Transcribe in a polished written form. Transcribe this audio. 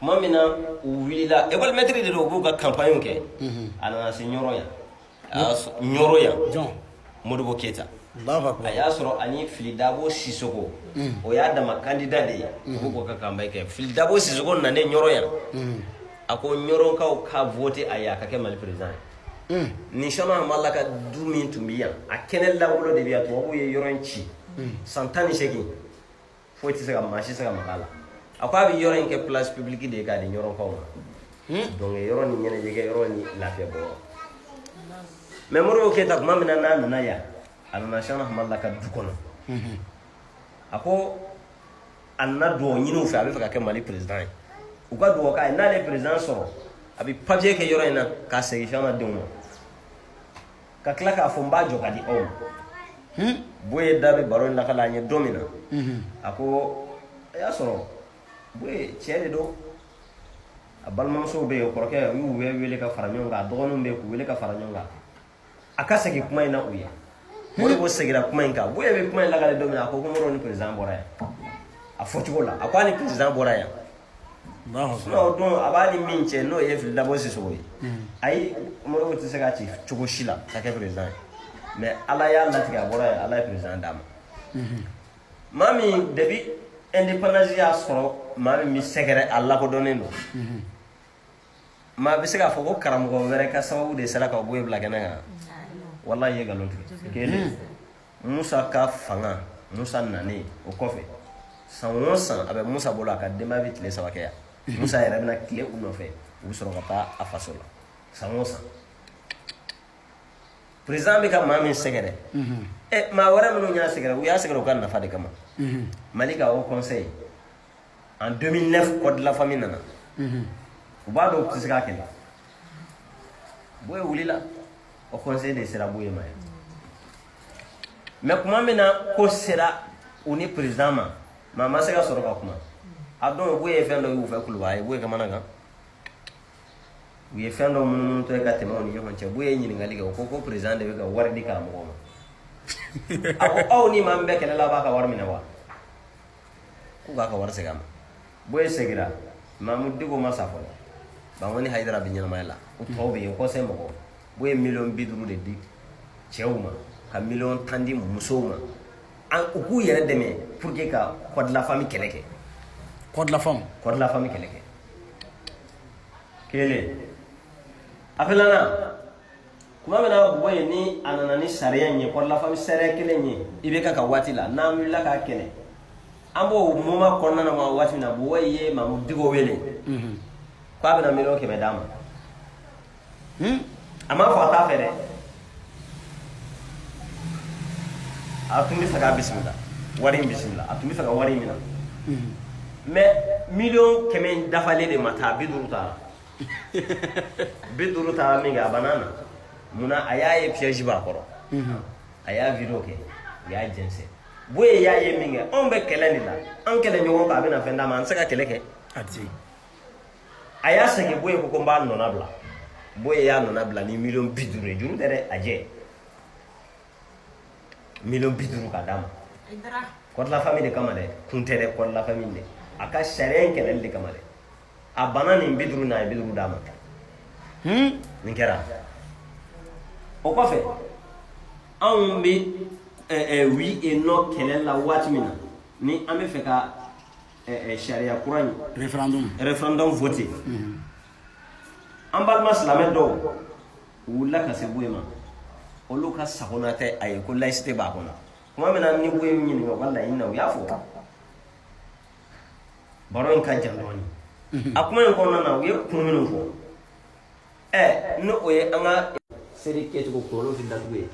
Tuma min na u wulila, école maître de don, u b'u ka campagne kɛ, a nana se Ɲɔrɔ yan, a y'a Ɲɔrɔ yan. Jɔn? Modibo Keyita. Allahu akbar. A y'a sɔrɔ ani Fily Dabo Sisoko, o y'a dama candidat de ye, u b'u ka campagne kɛ. Fily Dabo Sisoko nanen Ɲɔrɔ yan, a ko Ɲɔrɔkaw ka voter a ye, a ka kɛ Mali président ye. Ni Cheikhna Hamala ka du min tun bɛ yan, a kɛnɛ lankolon de bɛ yan, tubabuw ye yɔrɔ in ci san 18, foyi tɛ se ka, maa si tɛ se ka maga a la. A ko a bɛ yɔrɔ in kɛ place publique de ye k'a di Ɲɔrɔkaw ma, donc yɔrɔ ni ɲɛnajɛkɛ yɔrɔ ni lafiya bɔ yɔrɔ. Mais Modibo Keyita, tuma min na n'a nana yan, a nana Cheikhna Hamala ka du kɔnɔ, a ko a nana dugawu ɲini u fɛ, a bɛ fɛ ka kɛ Mali président ye, u ka dugawu k'a ye. N'ale ye président sɔrɔ, a bɛ papier kɛ yɔrɔ in na k'a segin Cheikhna denw ma, ka tila k'a fɔ n b'a jɔ ka di aw ma. Boye da bɛ baro in lakala an ye don min na, a ko a y'a sɔrɔ Boye cɛ de don, a balimamusow bɛ yen, kɔrɔkɛ, u y'u bɛɛ wele ka fara ɲɔgɔn kan, a dɔgɔninw bɛ yen, k'u wele ka fara ɲɔgɔn kan, a ka segin kuma in na u ye. Modibo seginna kuma in kan. Boye bɛ kuma in lakale don min na, a ko ko Modibo ni président bɔra yan. A fɔcogo la, a ko a ni président bɔra yan. Sinon o don, a b'a ni min cɛ, n'o ye Fily Dabo Sisoko ye, ayi, Modibo tɛ se ka ci cogo si la ka kɛ président ye. Mais Ala y'a latigɛ, a bɔra yen, Ala ye président d'a ma. Maa min depuis indépendance y'a sɔrɔ, maa min bɛ sɛgɛrɛ, a lakodɔnnen don, maa bɛ se k'a fɔ ko karamɔgɔ wɛrɛ ka sababu de sera ka Boye bila kɛnɛ kan? Walahi, ye nkalon tigɛ. Kelen, Musa ka fanga, Musa nanen o kɔfɛ, san o san a bɛ Musa bolo, a ka denbaya bɛ tile 3 kɛ yan. Musa yɛrɛ bɛna tile u nɔfɛ, u bɛ sɔrɔ ka taa a faso la. San o san, président bɛ ka maa min sɛgɛrɛ, ɛ, maa wɛrɛ minnu y'a sɛgɛrɛ, u y'a sɛgɛrɛ u ka nafa de kama. Mali ka haut conseil en 2009, code de la famille nana, u b'a dɔn u tɛ se k'a kɛlɛ. Boye wulila, o conseil de sera Boye ma yan. Mais tuma min na ko sera u ni président ma, maa ma se ka sɔrɔ ka kuma. A don, Boye ye fɛn dɔ y'u fɛ Kuluba, a ye Boye kamana kan, u ye fɛn dɔ munumunu ye ka tɛmɛ u ni ɲɔgɔn cɛ. Boye ye ɲininkali kɛ, o ko ko président de bɛ ka wari di karamɔgɔ ma. A ko aw ni maa min bɛ kɛlɛ la, a b'a ka wari minɛ wa? K'u k'a ka wari segin a ma. Boye seginna, Mamu Diko ma sa fɔlɔ, Bankoni Hayidara bɛ ɲɛnamaya la, o tɔw bɛ yen, o conseil mɔgɔw. Boye ye miliyɔn 50 de di cɛw ma, ka miliyɔn 10 di musow ma, an u k'u yɛrɛ dɛmɛ pour que ka code de la famille kɛlɛ kɛ. Code de la femme. Code de la famille kɛlɛ kɛ. Kelen, a filanan, tuma min na Boye ni a nana ni sariya in ye, code de la famille sariya kelen ye, IBK ka waati la, n'an wulila k'a kɛlɛ, an b'o moment kɔnɔna na ma, waati min na Boye ye Mamu Diko wele k'a bɛna miliyɔn 100 d'a ma, a m'a fɔ a t'a fɛ dɛ, a tun bɛ fɛ k'a bisimila wari in, bisimila, a tun bɛ fɛ ka wari in minɛ. Mais miliyɔn 100 in dafalen de ma taa, 50 taara, 50 taara min kɛ, a banna na. Munna? A y'a ye piège b'a kɔrɔ, a y'a vidéo kɛ, u y'a jɛnsɛn. Boye y'a ye min kɛ, anw bɛ kɛlɛ de la, an kɛlɛ ɲɔgɔn kan, a bɛna fɛn d'a ma, an tɛ se ka kɛlɛ kɛ. A tɛ se. A y'a segin, Boye ko ko n b'a nɔna bila. Boye y'a nɔna bila ni miliyɔn 50 ye, juru tɛ dɛ, a jɛ miliyɔn 50 ka d'a ma, code de la famille de kama dɛ, kun tɛ dɛ, code de la famille dɛ, a ka sariya in kɛlɛli de kama dɛ. A banna nin 50 na, a ye 50 d'a ma. Nin kɛra o kɔfɛ, anw bɛ oui et non kɛlɛ la waati min na, ni an bɛ fɛ ka sariya kura in référendum. Référendum voté, an balima silamɛ dɔw, u wulila ka se Boye ma, olu ka sagona tɛ a ye ko laïcité b'a kɔnɔ. Tuma min na ni Boye ɲininka u ka laɲini na, u y'a fɔ baro in ka jan dɔɔni. A kuma in kɔnɔna na, u ye kun minnu fɔ, ɛ, ni o ye an ka seri kɛcogo, kunkolo ti datugu ye.